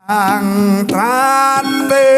Ang trate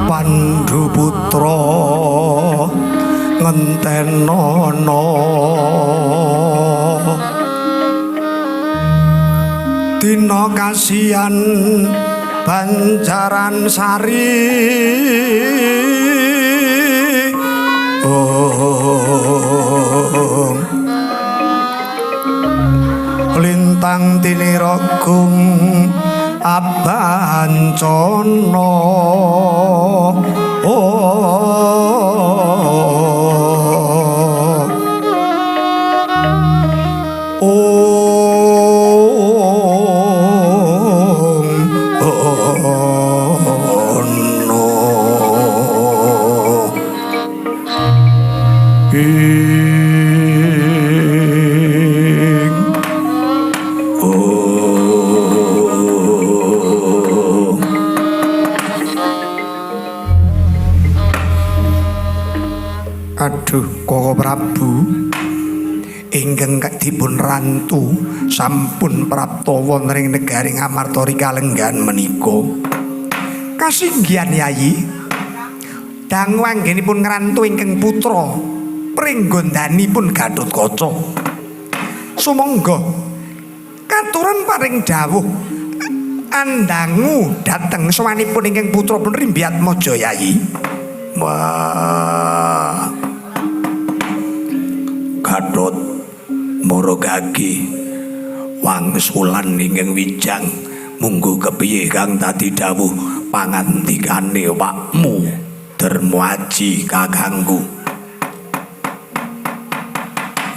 Pandu putra ngentenono dina kasihan Banjaran Sari oh lintang tiniragung abancana Aduh Koko Prabu ingkang dipun rantu sampun prapta wonten ing negari Ngamarta kalenggahan menika. Kasinggihan Yayi, dangu anggenipun ngrantu ingkang putra pringgondanipun Gatotkaca. Sumangga katuran paring dawuh andangu dhateng sowanipun ingkang putra pun Rimbiatmaja Yayi. Wah, Gatot Maragagi wangsulan ingkang wijang munggo kepiye kang dadi dawuh pangandikane wakmu Darmaji kakangku.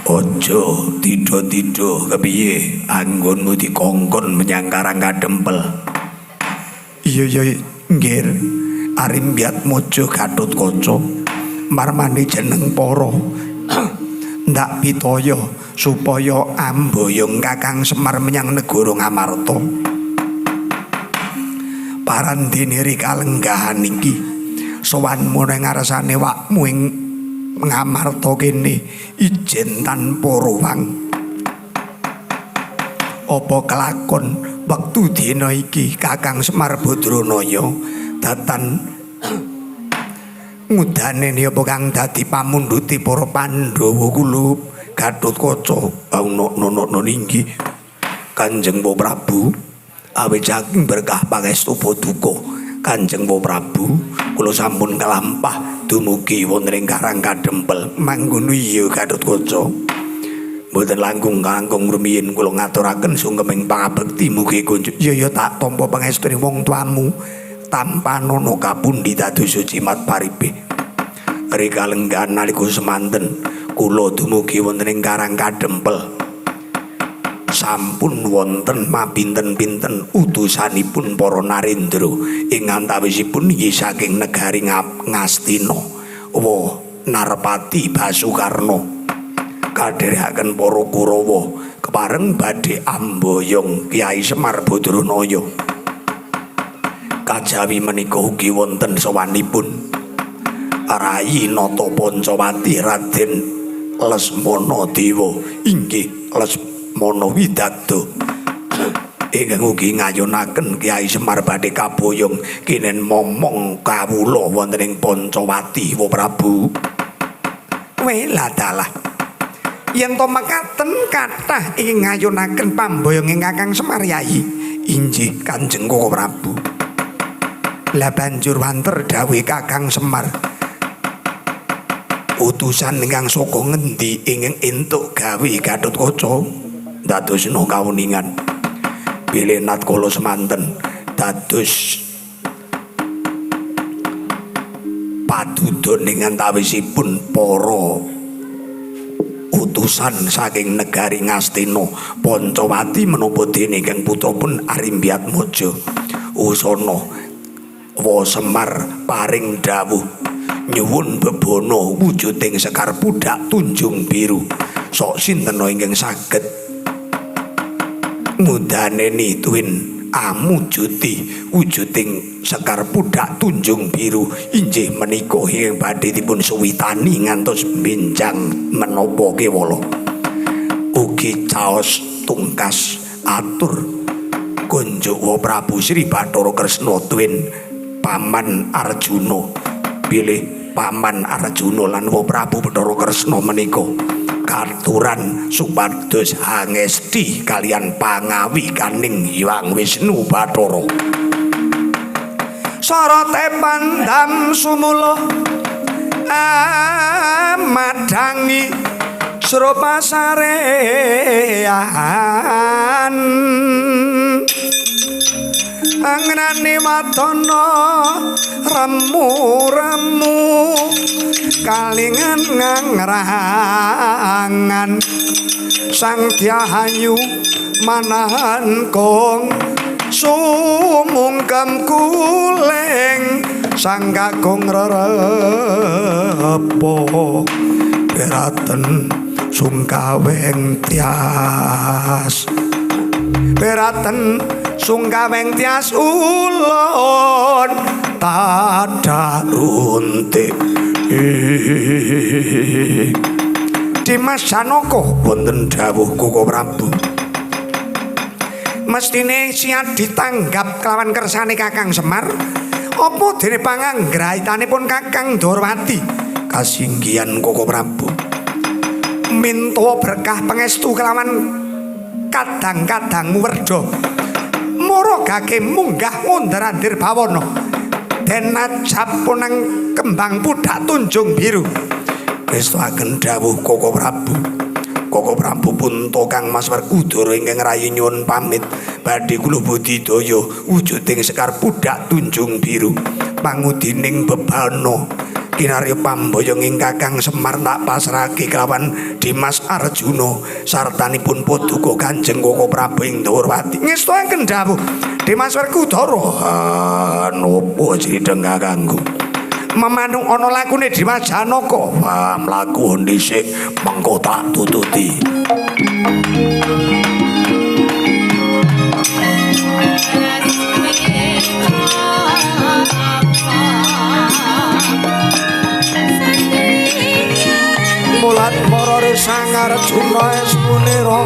Aja tido-tido kepiye anggonmu dikongkon menyang Karang Kadempel. Iya iya nggih Arimbiatmaja Gatotkaca marmane jeneng para ndak pitaya supaya amboyong Kakang Semar menyang negara Ngamarta. Parandene ri kalenggahan iki sowanmu ning ngarsane wakmu ing Ngamarta kene ijen tanpa ruwang. Apa kelakon wektu dina iki Kakang Semar Badranaya datan Ngudane apa kang dadi pamundhuti para Pandhawa kulup Gatotkaca ono inggih Kanjeng Prabu awit saking berkah pangestu paduka Kanjeng Prabu kula sampun kelampah dumugi wonten ing Karang Kadempel mangkono iya Gatotkaca mboten langkung-langkung rumiyin kula ngaturaken sungkeming pangabekti mugi kunjuk ya ya tak tampa pangestune wong tuamu tampanono kapundi dados jimat paripe rika lenggan nalika semanten kula dumugi wonten ing Karang Kadempel sampun wonten mapinten-pinten utusanipun para narendra ing antawisipun inggih saking negari Ngastina wa Narpati Basukarna kadherekaken para Kurawa kepareng badhe amboyong Kyai Semar Badranaya kajawi menika ugi wonten sowanipun Rayi Nata Pancawati Raden Lesmana Dewa inggih Lesmana Widagda ingkang ugi ngayonaken Kyai Semar badhe kaboyong kinen momong kawula wonten ing Pancawati wa Prabu. Weladalah yen to mekaten kathah ingkang ngayonaken pamboyong ing Kakang Semar Yayi inggih Kanjeng Koko Prabu. Lah banjur wanter dawuhe Kakang Semar utusan ingkang saka ngendi ingkang entuk gawe Gatotkaca dadosna kawuningan bilih natkala semanten dados padudon ing antawisipun para utusan saking negari Ngastina Pancawati menapa dene ingkang putrapun Arimbyatmaja usana wa Semar paring dawuh nyuwun bebana wujuding sekar pudak tunjung biru sok sinten ingkang saged ngudaneni tuwin amujuti wujuding sekar pudak tunjung biru inggih menika ingkang badhe dipun suwitani ngantos benjang menapa kewala ugi caos tungkas atur kunjuk wa Prabu Sri Bathara Kresna tuwin Paman Arjuna bilih Paman Arjuna lan wa Prabu Bathara Kresna menika katuran supados hangesti kalian pangawi kaning Hyang Wisnu Bathara. Sorote pandam sumulo madangi sropasarean angnane watana remu-remu kalingan ngrangan sang Dyahayu manahan kong sumungkem kuling sang kakung rerepo peraten sungkaweng tias peraten sungkaweng tias ulun tada runtik. Dimas Janaka wonten dawuh Koko Prabu mestine siap ditanggap kelawan kersane Kakang Semar apa dene panganggraitanipun Kakang Dorwati kasinggihan Koko Prabu minta berkah pangestu kelawan kadang-kadang werda mara gage munggah ngundar-andir bawana den ajab punang kembang pudak tunjung biru ngestuaken dawuh Koko Prabu. Koko Prabu punta Kang Mas Werkudara ingkang rayi nyuwun pamit badhe kula budidaya wujuding sekar pudak tunjung biru pangudining bebana kinarya pamboyong ing Kakang Semar tak pasrahake kelawan Dimas Arjuna sartanipun paduka Kanjeng Koko Prabu ing Dwarwati ngestuaken dawuh Dimas Werkudara napa sideng kakangku memanung ana lakune Dimas Janaka wah mlaku dhisik mengko tak tututi. Mulat para Sang Arjuna es munira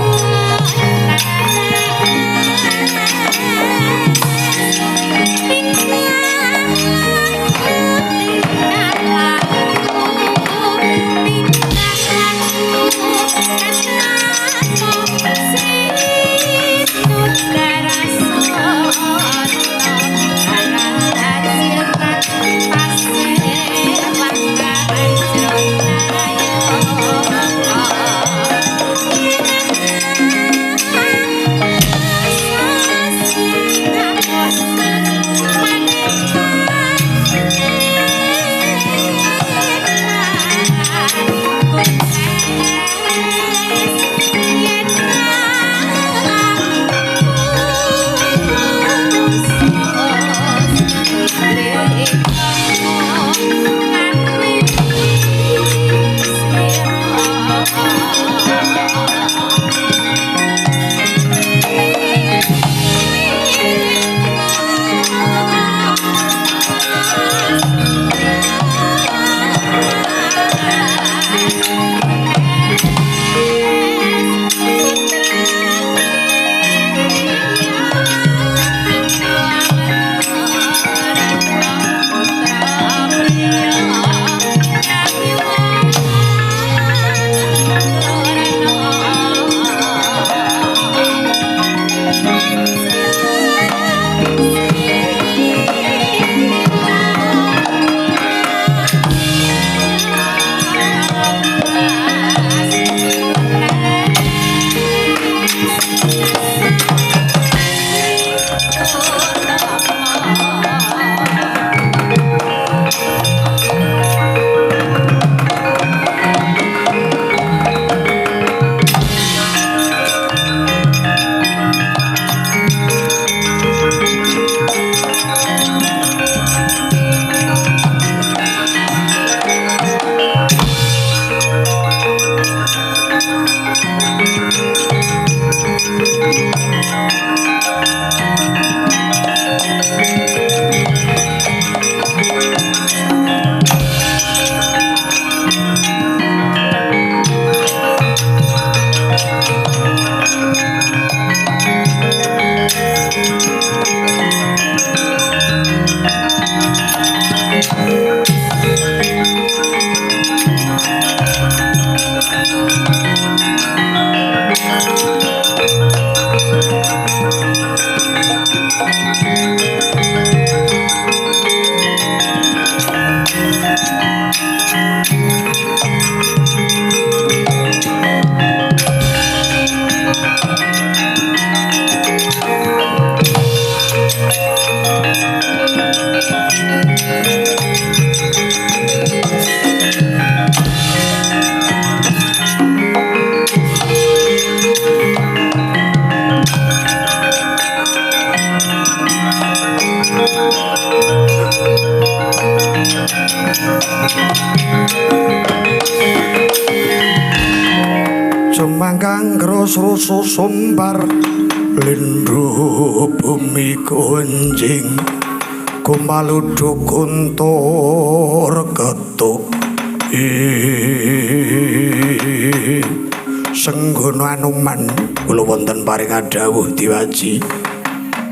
Srasa sumbar lindhu bumi gonjing kumaludhu kuntur ketuk Senggono Anoman kula wonten paring dawuh diwaji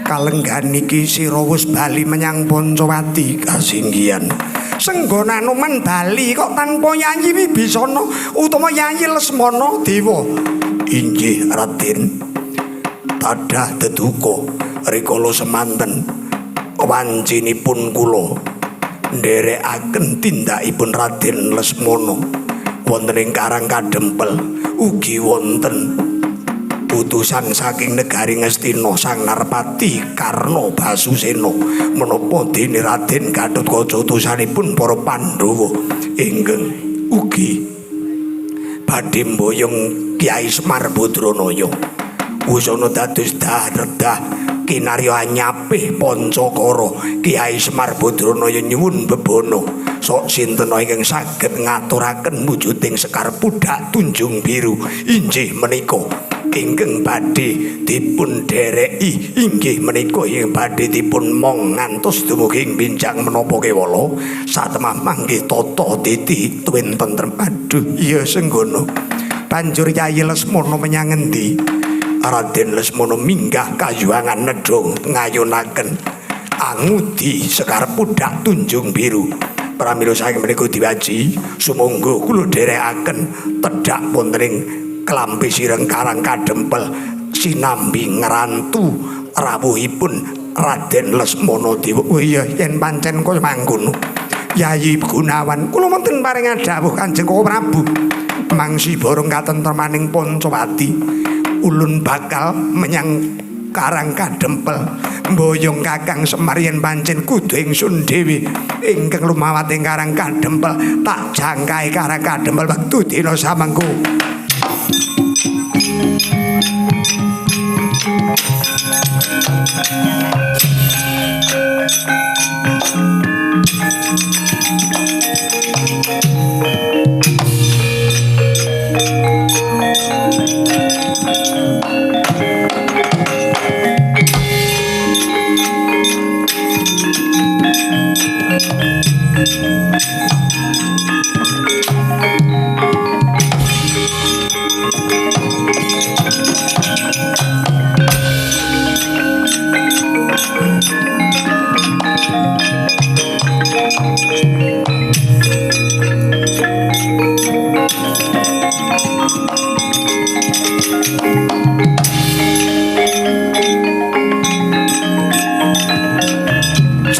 kalenggan niki sira wis bali menyang Pancawati kasinggihan. Senggono Anoman bali kok tanpa Yayi Wibisana utawa Yayi Lesmana Dewa. Inggih Raden, tadah deduka rikala semanten wancinipun kula nderekaken tindakipun Raden Lesmana wonten ing Karang Kadempel ugi wonten utusan saking negari Ngastina Sang Narpati Karna Basusena menapa dene Raden Gatotkaca utusanipun para Pandhawa ingkang ugi badhe mboyong Kyai Semar Badranaya wusana dados dah redah kinarya anyapih Pancakara. Kyai Semar Badranaya nyuwun bebana sok sinten ingkang saged ngaturaken wujuding sekar pudak tunjung biru inggih menika ingkang badhe dipun dhereki inggih menika ingkang badhe dipun mong ngantos dumugi ing binjang menapa kewala satemah manggih tata titi tuwin tentrem. Aduh iya Senggono, banjur Yayi Lesmana menyang ngendi? Raden Lesmana minggah kayuwangan nedha ngayunaken angudi sekar pudak tunjung biru. Pramila saking menika diwaji sumangga kula dherekaken tedhak wonten ing klampi sireng Karang Kadempel sinambi ngrantu rawuhipun Raden Lesmana Dewa. Oh iya yen pancen kaya mangkono Yayi Gunawan kula wonten paring dawuh Kanjeng Koko Prabu mangsi borong katentremaning Pancawati ulun bakal menyang Karang Kadempel mboyong Kakang Semar yen pancen kudu ingsun dhewe ingkang lumawat ing Karang Kadempel tak jangkahi Karang Kadempel wektu dina samengko.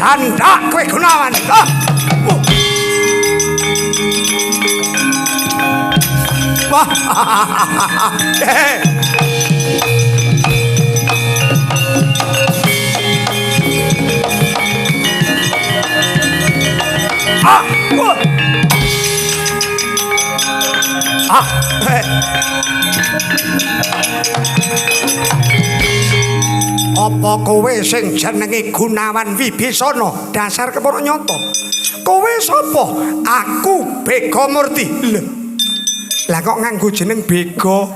Candak kowe Gunawan. Ah. Wah. Ah. Ah. Apa kowe sing jenenge Gunawan Wibisana? Dasar kepara nyata. Kowe sapa? Aku Bega Murti. Lho. Lah kok nganggo jeneng Bega?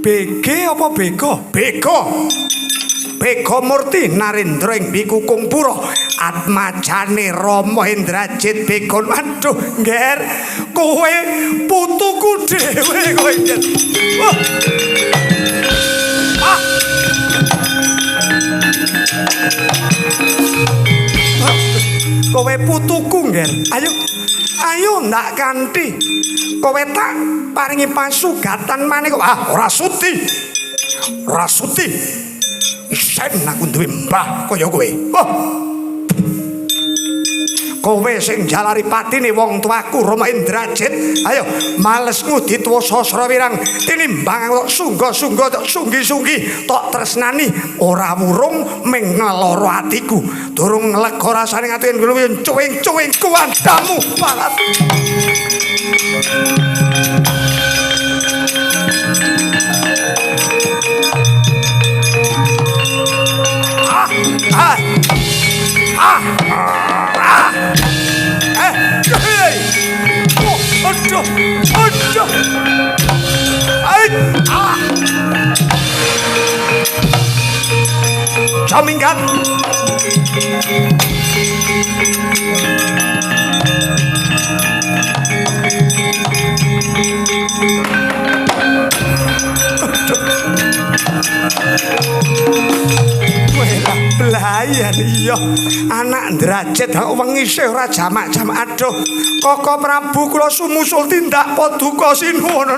BG apa Bega? Bega. Bega Murti Narendra ing Bikukungpura. Atmajane Rama Indrajit Bega. Aduh, Ngger, kowe putuku dhewe kowe, Ngger. Wah. Ah. Kowe putuku, Ngger. Ayo. Ayo ndak kanthi. Kowe tak paringi pasugatan maneh kok. Ah, ora suti. Ora suti. Isen aku duwe mbah kaya kowe. Oh. Kowe sing jalari patine wong tuaku Rama Indrajit. Ayo males ngudi tuwa sasra wirang tinimbang tok sungga-sungga tok sunggi-sunggi tok tresnani ora wurung ming ngeloro atiku. Durung lega rasane ati yen kuwi cuwing-cuwing kuwandamu banget. Ah, ah, ah, ah. Hey! Oh, aduh, aduh. Ai, ah. Aja minggat. Wah, belayan iya. Anak ndrajet wengi isih ora jamak-jamak. Aduh, Koko Prabu kula sumusul tindak paduka sinuwun.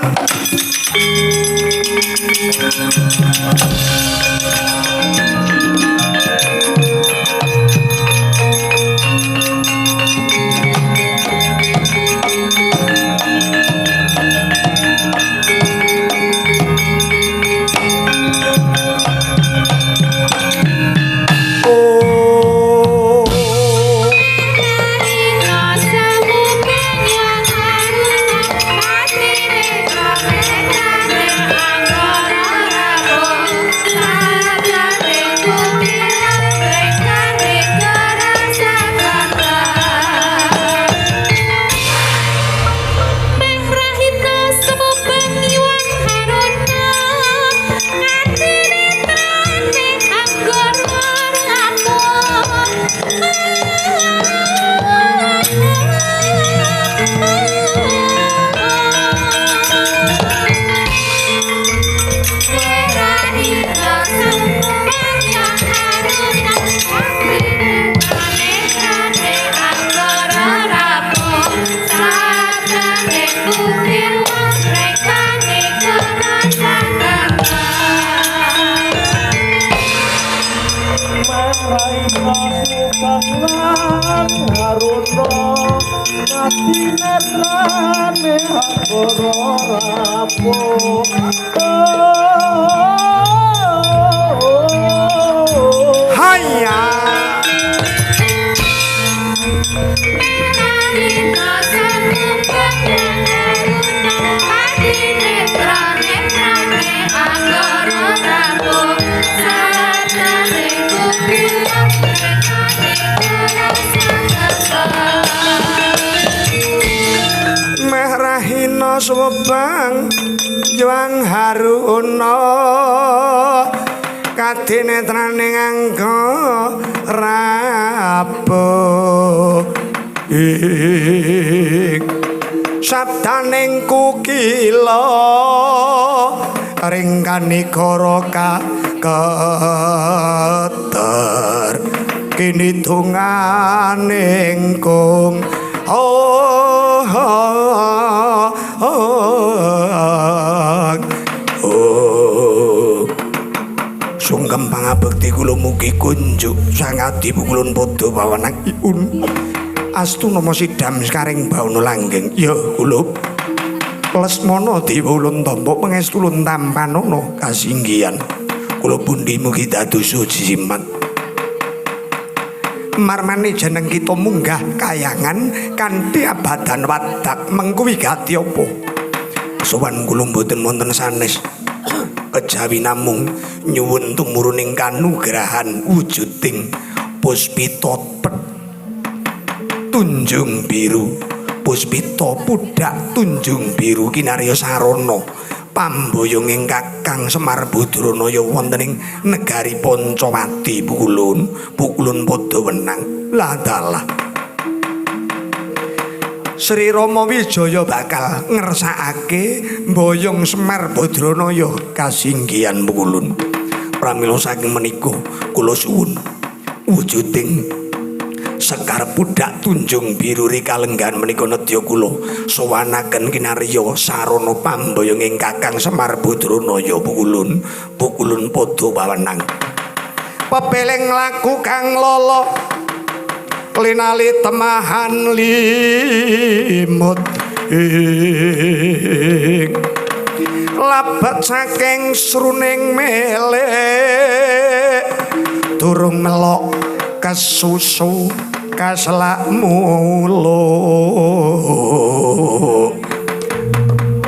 Swebang Yuang Haruna kadinetrane nganggo rabu ing sabdaning kukila ring kanigara kaketer kini dunganing kung oh oh sungkem pangabekti kula mugi kunjuk sang adi pukulun padha pawenangipun astu nama sidam sekaring bawana langgeng ya kula Lesmana dewa ulun tampa pangestu ulun tampanana kasinggihan kula pundi mugi dados suci simat marmane jeneng kita munggah kayangan kanthi abadan wadak mengku wigati apa sowan kula mboten wonten sanes kejawi namung nyuwun tumuruning kanugrahan wujuding puspita tunjung biru puspita pudak tunjung biru kinarya sarana pamboyonging Kakang Semar Badranaya wonten ing negari Pancawati pukulun pukulun padha wenang lah dalah Sri Rama Wijaya bakal ngersakake mboyong Semar Badranaya kasinggihan pukulun pramila saking menika kula suwun wujuding sekar pudak tunjung biru rikalenggan menika nedya kula sowanaken kinarya sarana pamboyonging Kakang Semar Badranaya pukulun pukulun padha wawenang pepeleng laku kang lolo linali temahan limut ing labet saking sruning melek durung melok kesusu kaselak mulo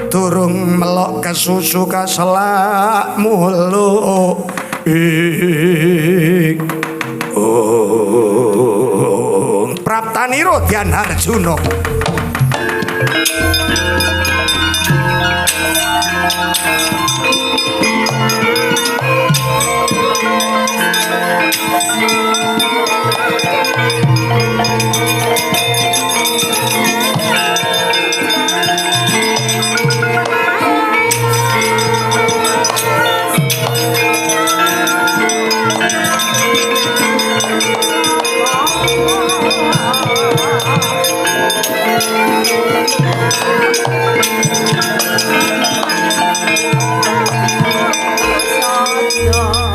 durung melok kesusu kaselak mulo ing oh praptanira Dyan Harjuna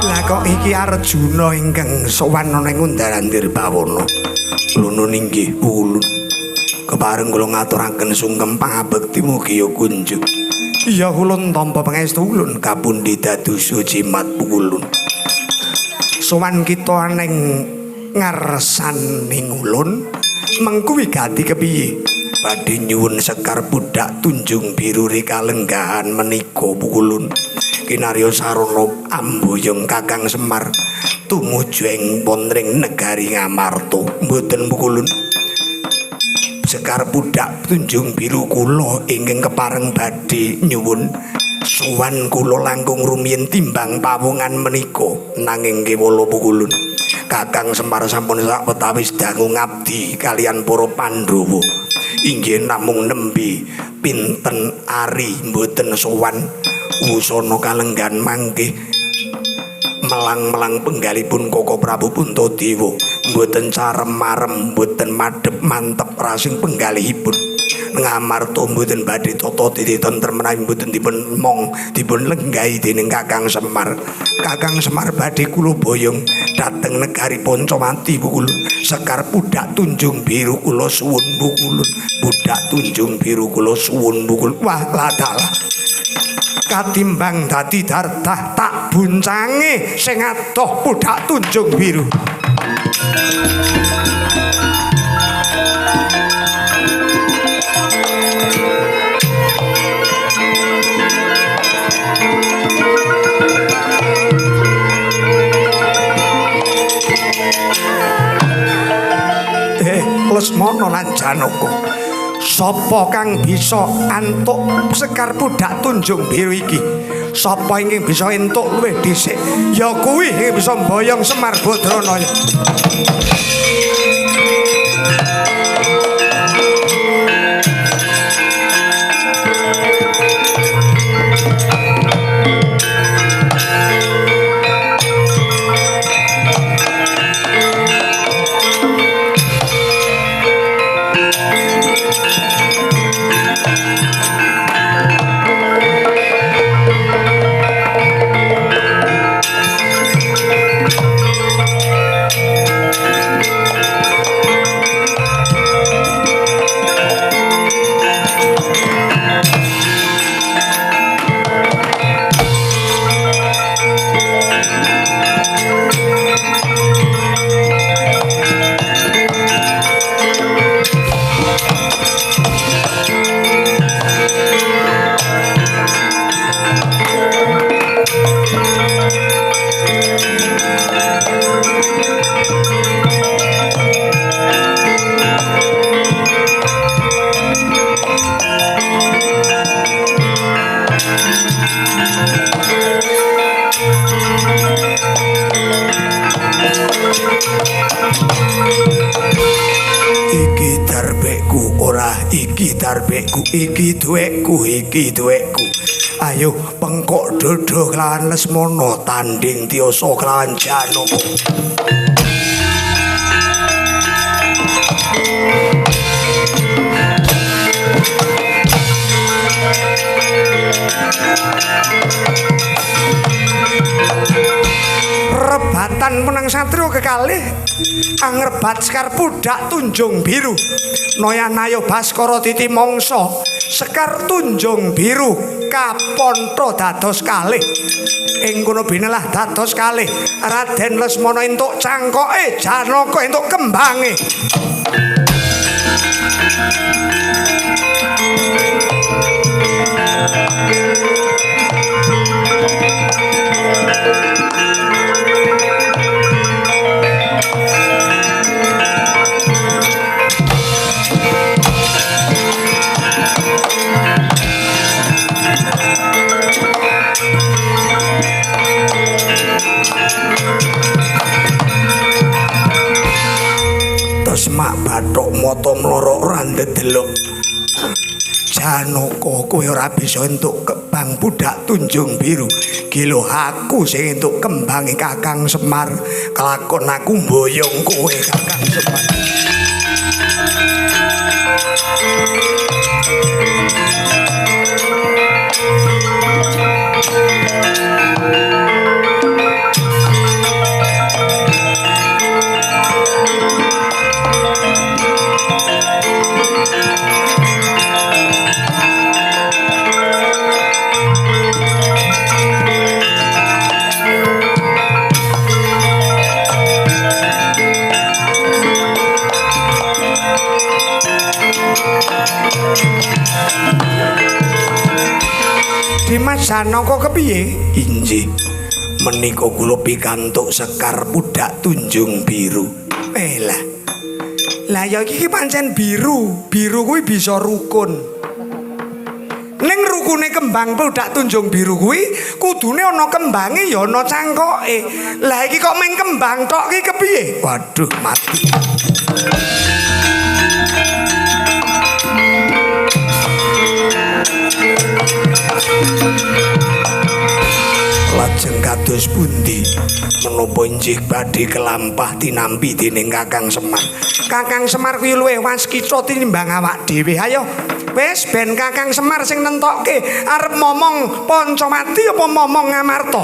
Lah kok iki Arjuna ingkang sowan ana ing Undaran Dirbawana. Lunun inggih ulun. Kepareng kula ngaturaken sungkem pangabekti mugi ya kunjuk. Iya ulun tampa pangestu ulun kapundi dados jimat ulun. Sowan kita ning ngarsaning ulun mengku wigati kepiye? Badhe nyuwun sekar budhak tunjung biru rikalenggahan menika ulun. Kinarya sarana amboyong Kakang Semar tumuju ing wonten negari Ngamarta. Mboten ulun. Sekar budhak tunjung biru kula ingkang kepareng badhe nyuwun sowan kula langkung rumiyin timbang pawongan menika nanging kewala ulun. Kakang Semar sampun sawetawis dangu ngabdi kalian para Pandhawa. Inggih namung nembe pinten ari mboten sowan wusana kalenggan mangke melang-melang penggalipun Koko Prabu Puntadewa mboten carem-marem mboten madhep mantep rasing penggalihipun. Ngamarta mboten badhe tata titi tentrem menawi mboten dipun mong dipun lenggahi dening Kakang Semar. Kakang Semar badhe kula boyong dhateng negari Pancawati ulun. Sekar budhak tunjung biru kula suwun ulun. Budhak tunjung biru kula suwun ulun. Wah ladalah katimbang dadi dardah tak buncange sing adoh budhak tunjung biru. Lesmana lan Janaka, sapa kang bisa antuk sekar budhak tunjung biru iki? Sapa ingkang bisa entuk luwih dhisik? Ya kuwi ingkang bisa mboyong Semar Badranaya. Iki darbekku ora, iki darbekku, iki duwekku, iki duwekku. Ayo pengkok dodo kelawan Lesmana tanding tiyasa kelawan Janaka. Rebatan menang satrio kekalih angrebat sekar budhak tunjung biru. Noyanayo Baskara titi mangsa sekar tunjung biru kapontho dados kalih. Ing kono binelah dados kalih. Raden Lesmana entuk cangkoke, Janaka entuk kembange. Semak bathok mata mlorok ora ndedelok. Janaka kowe ora bisa entuk kembang pudak tunjung biru. Gilo aku sing entuk kembange Kakang Semar. Kelakon aku mboyong kowe Kakang Semar. Dimas Janaka kepiye? Injih. Menika kula pikantuk sekar pudak tunjung biru. Lah. Lah ya iki pancen biru. Biru kuwi bisa rukun. Ning rukune kembang pudak tunjung biru kuwi kudune ana kembange ya ana cangkoke. Lah iki kok mung kembang tok iki kepiye? Waduh, mati. Lajeng kados pundi menapa injih badhe kelampah tinampi dening Kakang Semar. Kakang Semar kuwi luwih waskita tinimbang awak dhewe. Ayo wis ben Kakang Semar sing nentokke arep momong Pancawati apa momong Ngamarta.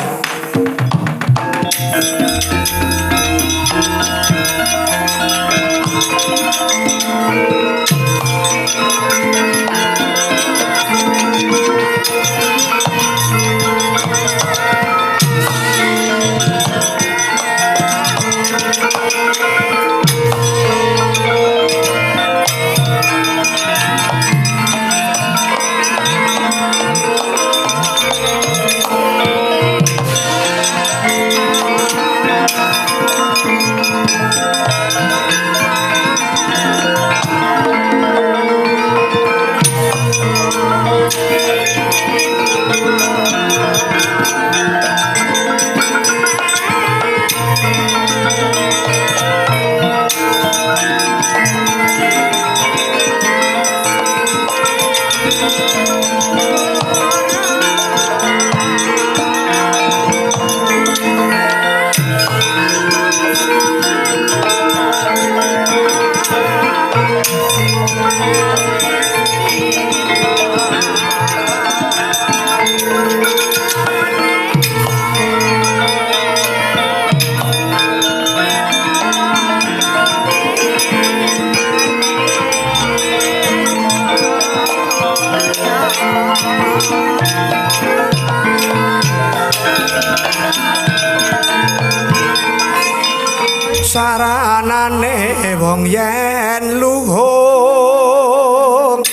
Saranane wong yen luhung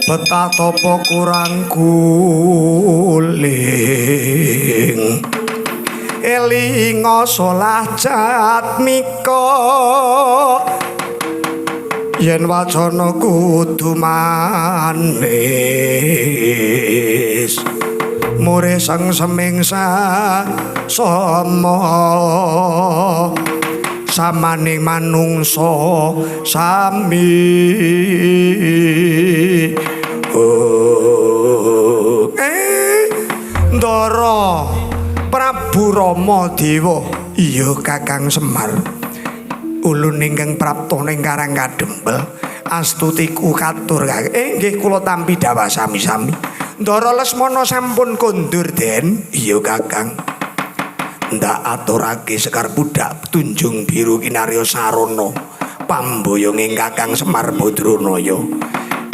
betah topo kurang guling elinga solah jatmika yen wacana kudu manis mure sang seming sama samaning manungsa sami. Ndara Prabu Rama Dewa. Iya Kakang Semar. Ulun ingkang prapta ning Karang Kadempel astutiku katur. Nggih kula tampi dawah sami-sami. Ndara Lesmana sampun kondur Den. Iya Kakang. Ndak aturake sekar pudak tunjung biru kinarya sarana pamboyonge Kakang Semar Badranaya.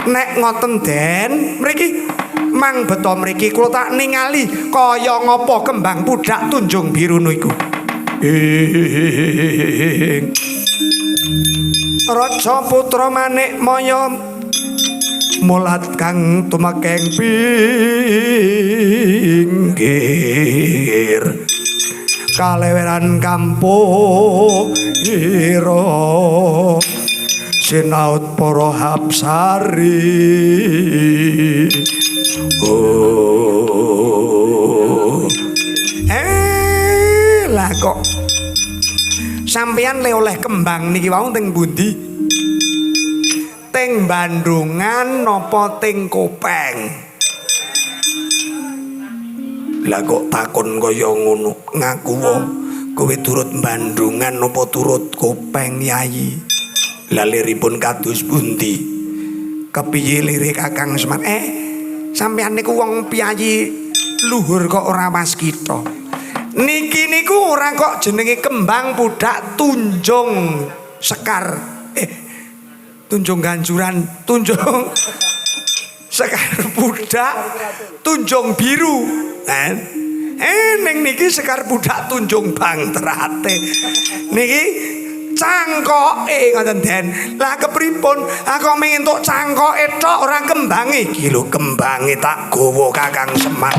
Nek ngoten Den, mriki mang beto mriki kula tak ningali kaya ngapa kembang pudak tunjung biru niku. Raja putra Manik Maya mulat kang tumekeng pinggir kaleweran kampung ira sinaut para hapsari. Oh. Lah kok Sampeyan le oleh kembang niki wau teng pundi? Teng Bandungan napa teng Kopeng? Lah kok takon kaya ngono, ngaku wae kowe turut Bandungan napa turut Kopeng, Yayi? Lah liripun kados pundi? Kepiye lirik Kakang Semar? Sampeyan niku wong piyayi luhur kok ora waskita. Niki niku ora kok jenenge kembang pudak tunjung sekar. Tunjung ganjuran, tunjung sekar pudak, tunjung biru. Ning niki sekar pudak tunjung bangtrate. Niki cangkoke ngoten Den. Lah kepripun? Ah kok mung entuk cangkoke tok ora kembange. Iki lho kembange tak gawa Kakang Semar.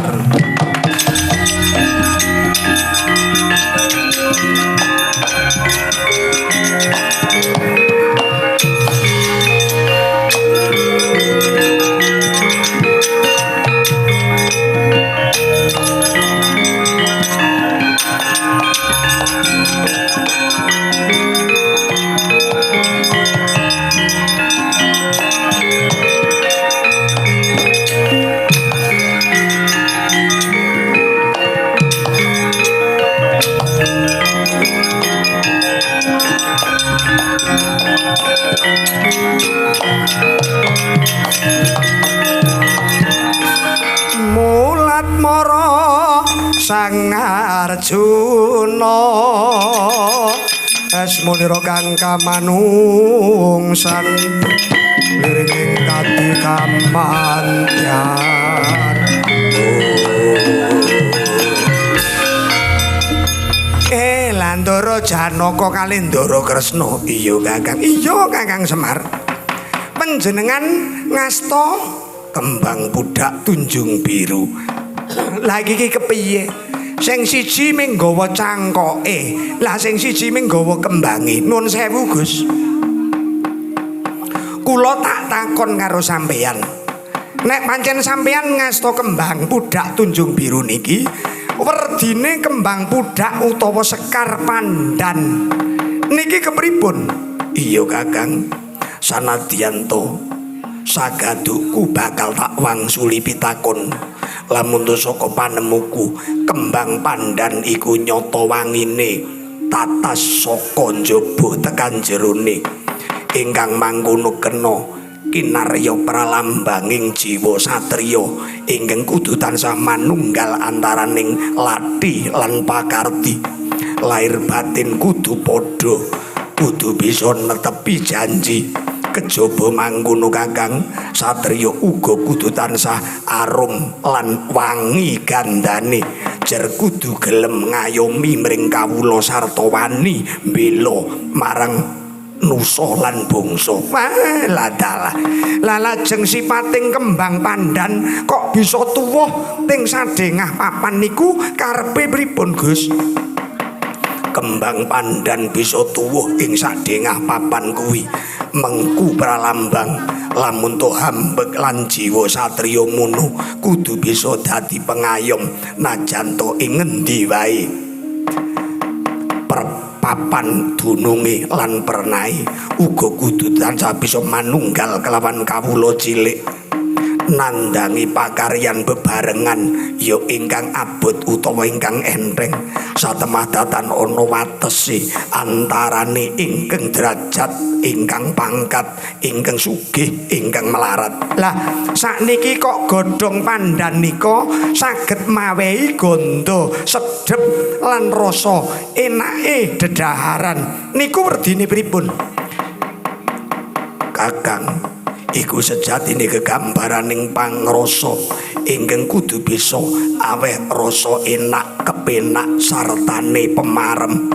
Mulat mara Sang Arjuna asmunira kang kamanungsan liring kadi kamantyan. Landara Janaka kalih Ndara Kresna. Iya Kakang. Iya Kakang Semar. Panjenengan ngasta kembang pudak tunjung biru. Lah iki kepiye? Sing siji mung nggawa cangkoke, lah sing siji mung nggawa kembange. Nuwun sewu, Gus. Kula tak takon karo sampeyan. Nek pancen sampeyan ngasta kembang pudak tunjung biru niki, werdine kembang pudak utawa sekar pandan niki kepripun? Iya Kakang, sanadyan to sagaduku bakal tak wangsuli pitakon. Lamun to saka panemuku kembang pandan iku nyata wangine tatas saka njaba tekan jerone, ingkang mangkono kena kinarya pralambanging jiwa satriya ingkang kudu tansah manunggal antaraning lathi lan pakarti. Lahir batin kudu padha, kudu bisa netepi janji. Kejaba mangkono Kakang, satriya uga kudu tansah arum lan wangi gandane, jer kudu gelem ngayomi mring kawula sarta wani mbela marang nusa lan bangsa. Wah, ladalah. Lah lajeng sipating kembang pandan kok bisa tuwuh ting sadengah papan niku karepe pripun, Gus? Kembang pandan bisa tuwuh ing sadengah papan kuwi mengku pralambang lamun to hambek lan jiwa satriya mono kudu bisa dadi pengayom najan to ing ngendi wae papan dununge lan pernai uga kudu tansah bisa manunggal kelawan kawula cilik nandangi pakaryan bebarengan ya ingkang abot utawa ingkang enteng. Satemah datan ana watese antarane ingkang derajat, ingkang pangkat, ingkang sugih, ingkang melarat. Lah sakniki kok godhong pandan nika saged mawehi gandha sedhep lan rasa enake dedaharan niku werdine pripun? Kakang, iku sejatine gegambaraning pangrasa ingkang kudu bisa aweh rasa enak kepenak sartane pemarem.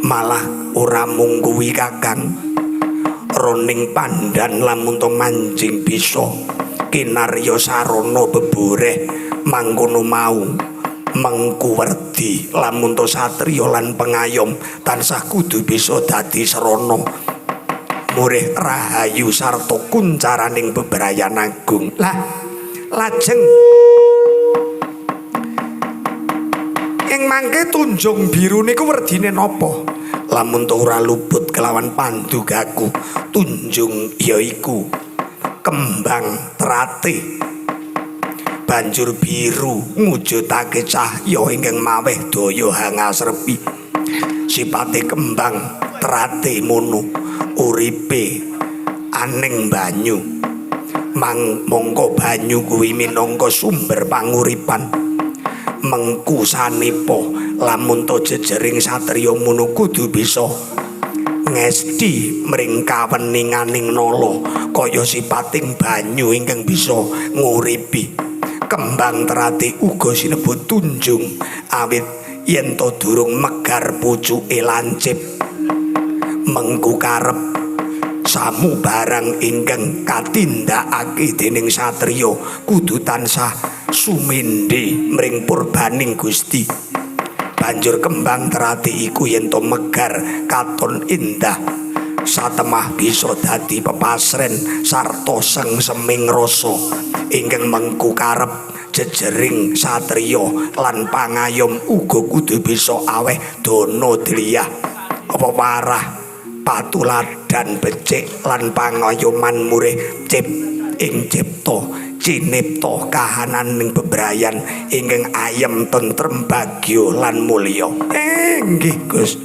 Malah ora mung kuwi Kakang, roning pandan lamun to manjing bisa kinarya sarana beboreh mangkono mau mengku werdi lamun to satriya lan pengayom tansah kudu bisa dadi srana murih rahayu sarta kuncaraning bebrayan agung. Lah lajeng Ing mangke tunjung biru niku werdine napa? Lamun to ora luput kelawan pandugaku, tunjung yaiku kembang terate. Banjur biru ngujudake cahya ingkang maweh daya hangasrepi. Sipate kembang terate mono uripe aning banyu. Mongko banyu kuwi minangka sumber panguripan. Mengku sanepa lamun to jejering satriya mono kudu bisa ngesti mring kaweninganing nala kaya sipating banyu ingkang bisa nguripi. Kembang terate uga sinebut tunjung awit yen to durung megar pucuke lancip. Mengku karep samu barang ingkang katindakake dening satriya kudu tansah sumende mring purbaning Gusti. Banjur kembang terate iku yen to megar katon indah, satemah bisa dadi pepasren sarta sengseming rasa ingkang mengku karep jejering satriya lan pangayom uga kudu bisa aweh dana dliyah apa warah patuladan becik lan pangayoman murih cip ing cipta cinipta kahanan ing bebrayan ingkang ayem tentrem bagya lan mulya. Nggih Gus.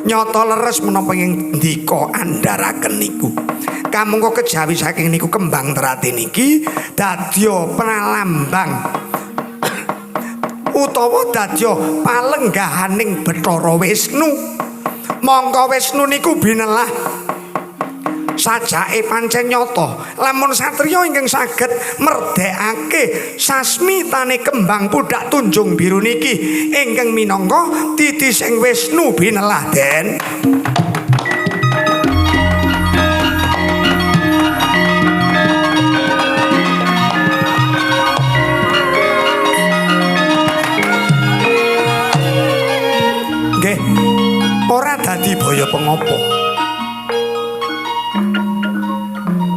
Nyata leres menapa ing ndika andharaken niku. Kamangka kejawi saking niku kembang terate niki dadya pralambang utawa dadya palenggahaning Bathara Wisnu. Mongko Wisnu niku binelah sajake pancen nyata. Lamun satriya ingkang saged merdekake sasmitane kembang pudhak tunjung biru niki ingkang minangka titising Wisnu binelah den. Nggih, ora dadi baya pengopo.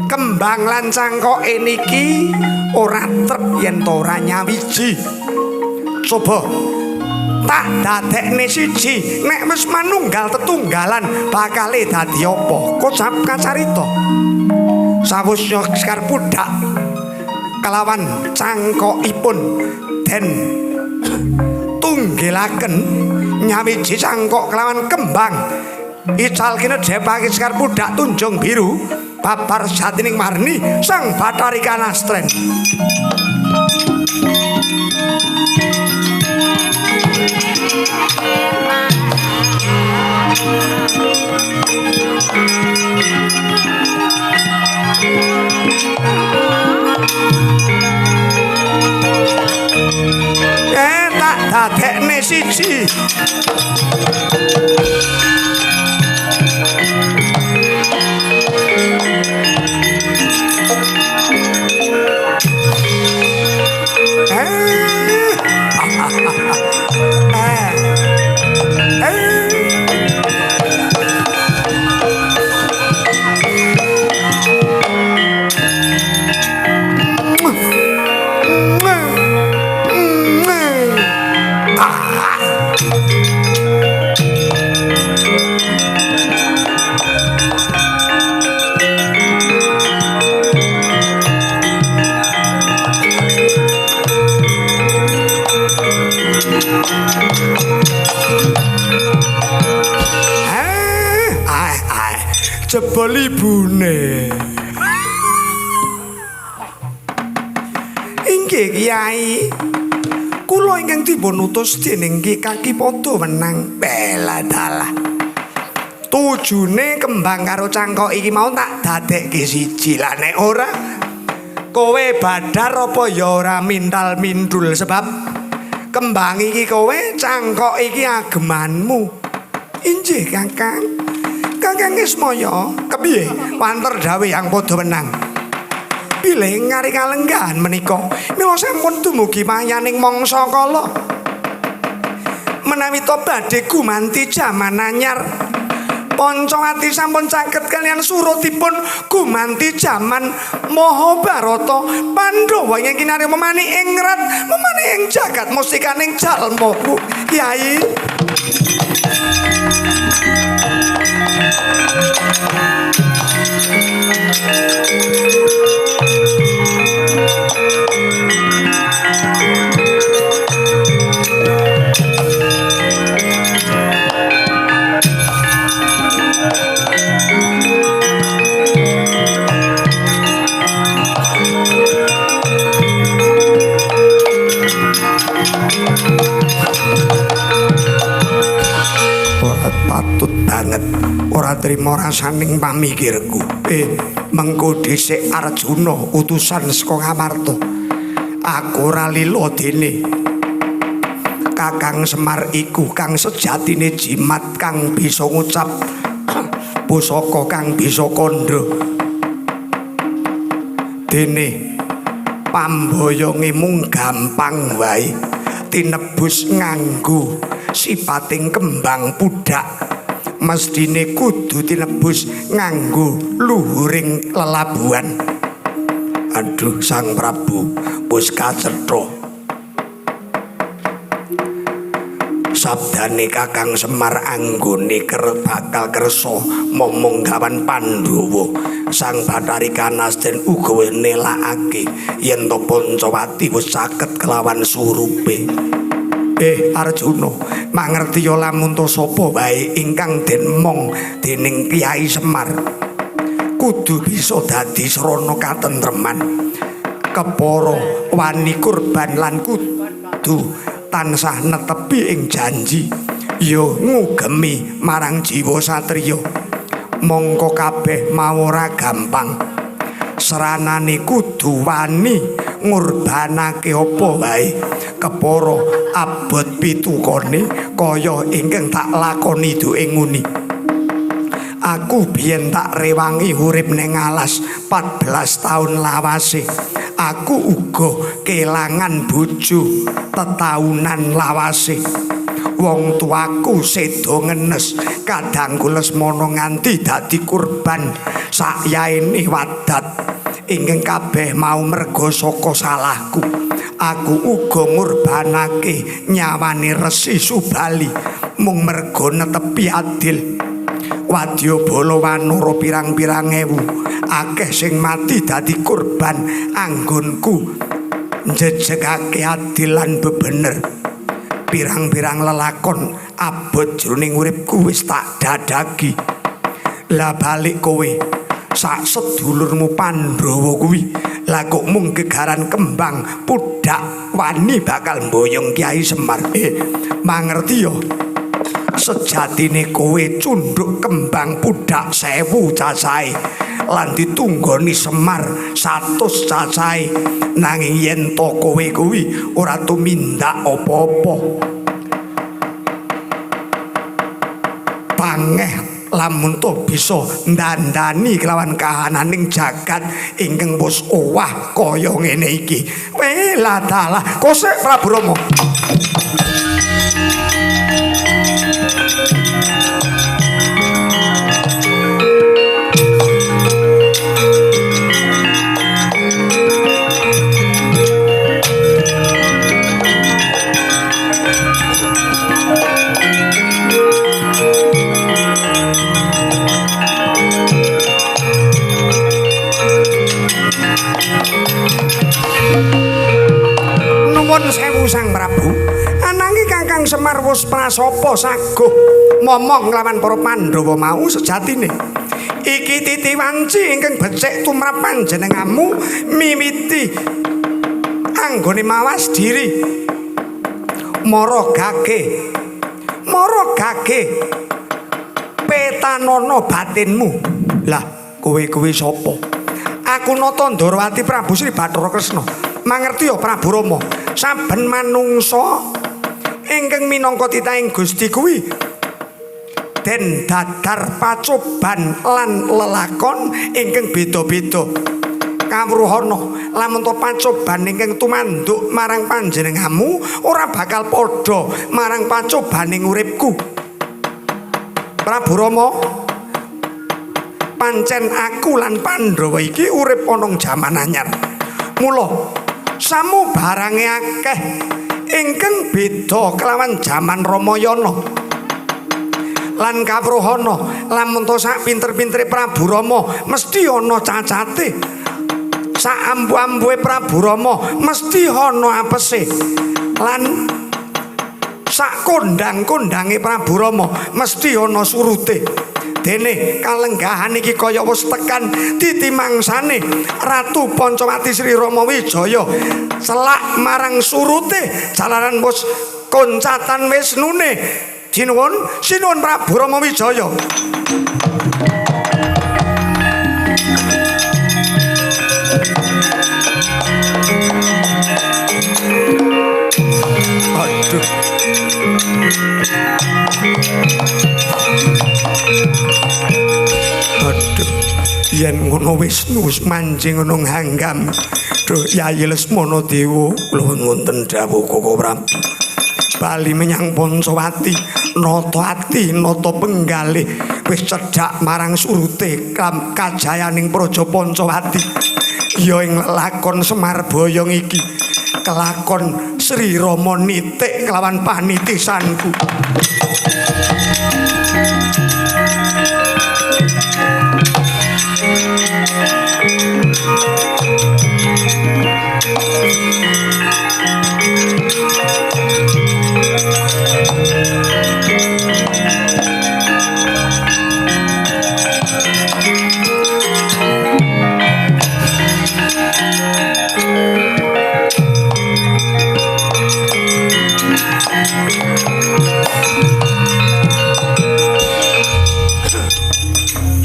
Kembang lan cangkoke niki ora trep yen to ora nyawiji. Coba tak dadekne siji, nek wis manunggal tetunggalan bakale dadi apa? Kocap kacarita. Sawusnya sekar pudhak kelawan cangkokipun den tunggilaken nyawiji cangkok kelawan kembang. Ical kinedhepake sekar pudhak tunjung biru babar satining marni Sang Bathari Kanastren. Tak dadekne siji. Jebol ibune. Inggih Kyai, kula ingkang dipun utus dening Ki Kaki Padha wenang. Bela dalah. Tujune kembang karo cangkok iki mau tak dadekke siji. Lah nek ora kowe badar apa ya ora mintal mindul, sebab kembang iki kowe, cangkok iki agemanmu. Inggih Kakang. Kakang Ismaya, kepiye? Wanter dawuh yang padha wenang. Bilih ngari kalenggahan menika, mila sampun dumugi mayaning mangsa kala. Menawi to badhe gumanti jaman anyar, Pancawati sampun caket kaliyan surutipun gumanti jaman Mahabharata. Pandhawa ingkang kinarya memani ing rat, memani ing jagat mustikaning jalma ku Kyai. Ora patut banget, ora trimo rasaning pamikirku. Mengko dhisik Arjuna utusan saka Ngamarta. Aku ora lila dene Kakang Semar iku kang sejatine jimat kang bisa ngucap pusaka kang bisa kandha. Dene pamboyonge mung gampang wae tinebus nganggo sipating kembang pudak. Mesthine kudu tinebus nganggo luhuring lelabuhan. Aduh Sang Prabu, wis kacetha sabdane Kakang Semar anggone bakal kersa momong gawan Pandhawa. Sang Bathari Kanasden uga wis nelakake yen to Pancawati wis caket kelawan surupe. Arjuna, mangerti ya lamun to sapa wae ingkang den mong dening Kyai Semar kudu bisa dadi srana katentreman, kepara wani kurban lan kudu tansah netepi ing janji ya ngugemi marang jiwa satriya. Mongko kabeh mau ora gampang, sranane kudu wani ngurbanake apa wae kepara abot pitukane kaya ingkang tak lakoni duwe nguni. Aku biyen tak rewangi urip ning alas 14 taun lawase. Aku uga kelangan bojo tetaunan lawase. Wong tuaku sedo ngenes kadangku Lesmana nganti dadi kurban sakyaene wadat ingkang kabeh mau merga saka salahku. Aku uga ngurbanake nyawane Resi Subali mung merga netepi adil. Wadyabala wanara pirang-pirang ewu akeh sing mati dadi kurban anggonku njejegake adil lan bebener. Pirang-pirang lelakon abot jroning uripku wis tak dadagi. Lah balik kowe sak sedulurmu Pandhawa kuwi lah kok mung gegaran kembang pudak wani bakal mboyong Kyai Semar. Mangerti ya sejatine kowe cunduk kembang pudak 1000 cacahe lan ditunggoni Semar 100 cacahe, nanging yen to kowe kuwi ora tumindak apa-apa. Pangeh lamun to bisa ndandani kelawan kahananing jagat ingkang wis owah kaya ngene iki. Welah dalah kosek Prabu Rama. Nuwun sewu Sang Prabu, ananging Kakang Semar wis prasapa saguh momong nglawan para Pandhawa mau sejatine. Iki titi wanci ingkang becik tumrap panjenenganmu miwiti anggone mawas diri. Mara gage, mara gage petanono batinmu. Lah kowe kuwi sapa? Aku Nata Ndorowati Prabu Sri Bathara Kresna. Mangerti ya Prabu Rama, saben manungsa ingkang minangka titahing Gusti kuwi den dadar pacoban lan lelakon ingkang beda-beda. Kawruhana lamun to pacoban ingkang tumanduk marang panjenenganmu ora bakal padha marang pacobaning uripku. Prabu Rama, Pancen aku lan Pandhawa iki urip ana jaman anyar. Mula samu barange akeh ingkang beda kelawan jaman Ramayana. Lan kawruhana lamun to sak pinter-pintere Prabu Rama mesti ana cacate. Sak ampuh-ampuhe Prabu Rama mesti ana apese. Lan sak kondang-kondange Prabu Rama mesti ana surute. Dene kalenggahan iki kaya wis tekan titimangsane Ratu Pancawati Sri Rama Wijaya celak marang surute jalaran wis koncatan wisnune. Sinuwun, sinuwun Prabu Rama Wijaya. Aduh. Aduh. Yen ngono Wisnu wis manjing ngono hanggam. Duh, Yayi Lesmana Dewa, kula wonten dawuh Koko Prabu. Bali menyang Pancawati, nata ati, nata penggalih, wis cedhak marang surute kajayaning Praja Pancawati. Ya ing lelakon Semar Boyong iki, kelakon Sri Rama nitik kelawan panitisanku.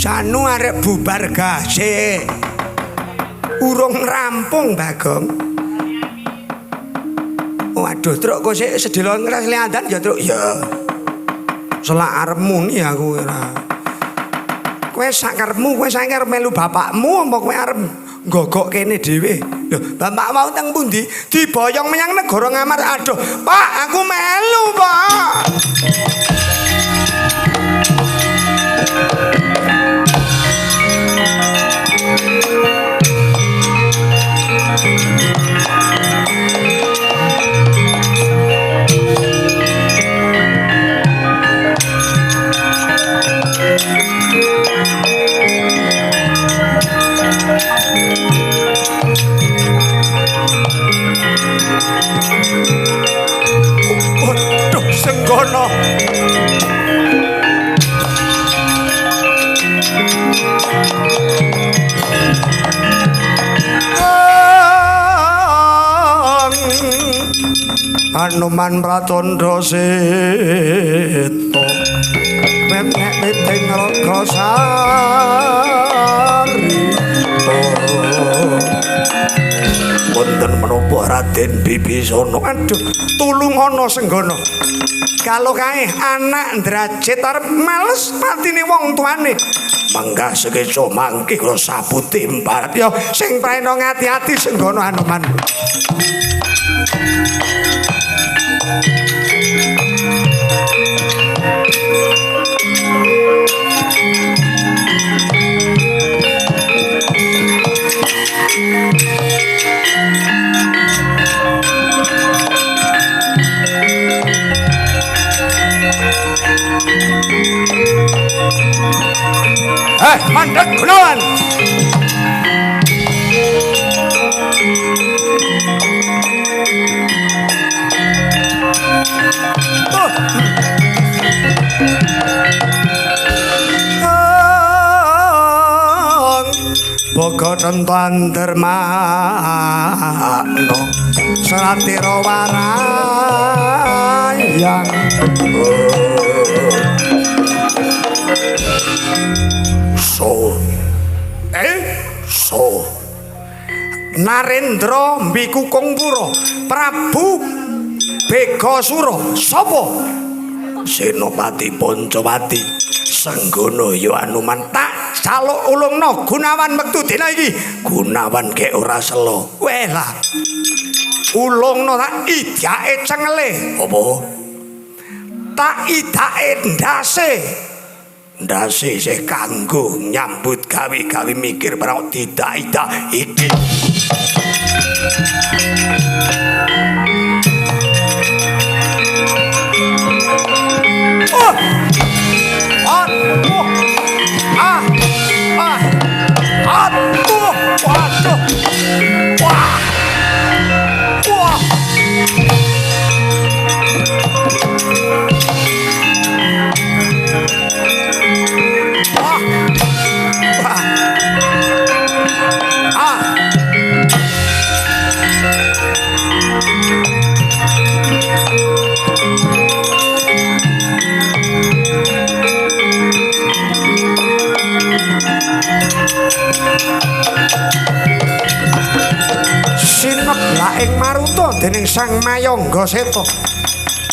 Janu arep bubar gasik. Urung rampung, Bagong. Waduh, truk kok sik sedelo ngres liandan ya, Truk. Ya. Selak arepmu ni aku ora. Kowe sak karepmu, kowe saiki arep melu bapakmu apa kowe arep nggogok kene dhewe? Lho, bapak mau teng pundi? Diboyong menyang negara Ngamar. Aduh, Pak, aku melu, Pak. Waduh, Senggono. Hanuman Pratandha Seta nek witing raga sari. Wonten menapa Raden Bibisana? Aduh, tulungono Senggono. Kalau kae anak ndrajit arep males patine wong tuane. Menggah sekeca mangke kula saputi mbarat. Ya sing praena ngati-ati Senggono Hanuman. Mandek Gunawan. Boga tentan dermakno Seratira warayang. So so Narendra Mbikukungpura Prabu Begasura sapa? Senopati Pancawati Senggono ya Anuman tak caluk ulungno Gunawan wektu dina iki. Gunawan gek ora selo. Weh lah. Ulungno tak idake cengele. Apa? Tak idake ndase. Ndase isih kanggo nyambut gawe-gawe mikir barang tidak-tidak iki. Oh! Aduh! Ah! Ah! Aduh! Waduh! Wah! Wah! Wah! Wah! Ah! Sineblak ing maruta dening Sang Mayangga Seta.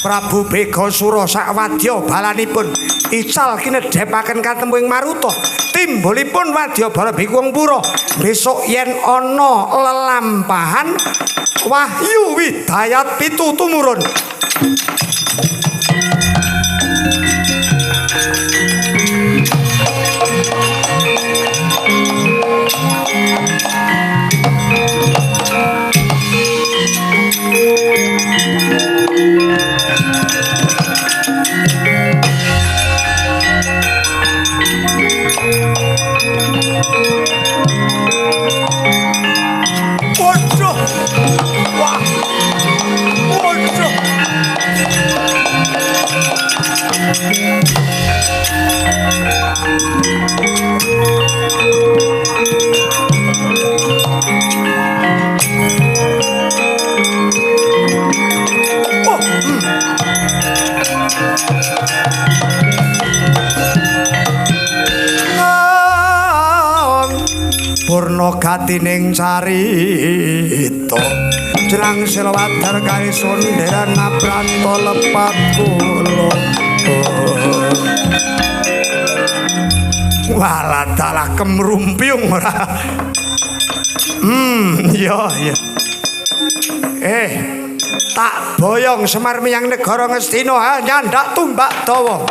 Prabu Begasura sawadya balanipun ical kinedhepaken katemu ing maruta. Timbulipun wadya bala Bikuwung Pura. Besok yen ana lelampahan wahyu widayat pitu tumurun. Waduh. Wah. Waduh. Oh. Purna gatining carita jrang selawadar kari sondheran abranta lepat kula. Walah dalah kemrumpiung ora. Iya iya. Tak boyong Semar menyang negara Ngastina nyandak tumbak dawa.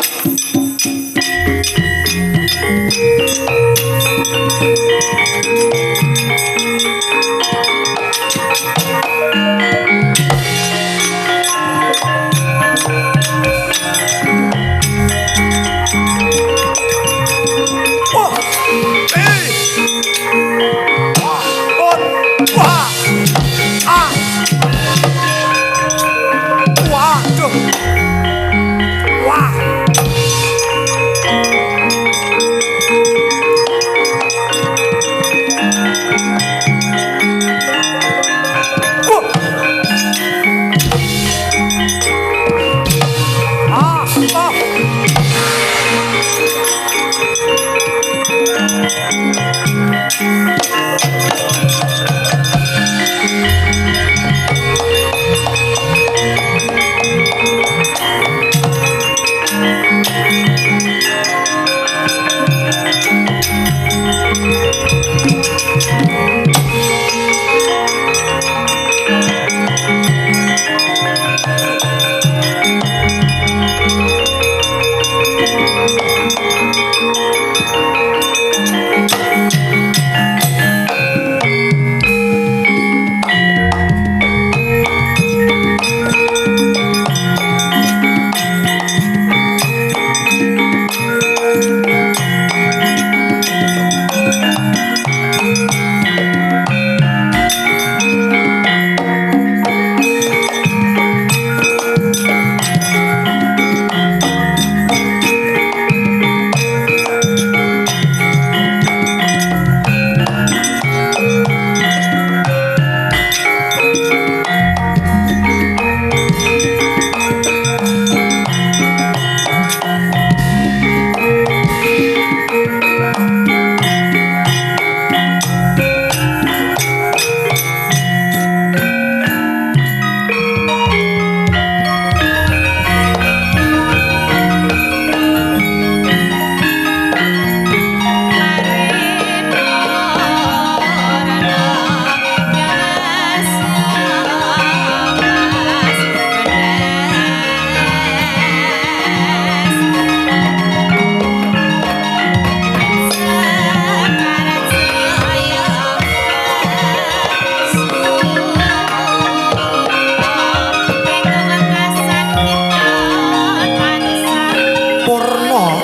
Oh, eh, wah, oh, wah, ah, waduh, wah.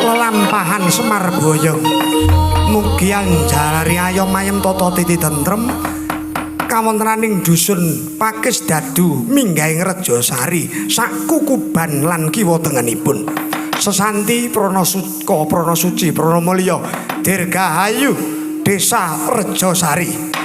Lelampahan Semar Boyong. Mugi anjalari ayom ayem tata titi tentrem kawontenaning dusun Pakis Dadu minggahing Rejosari sakukuban lan kiwa tengenipun. Sesanti prana suka, prana suci, prana mulya, dirgahayu Desa Rejosari.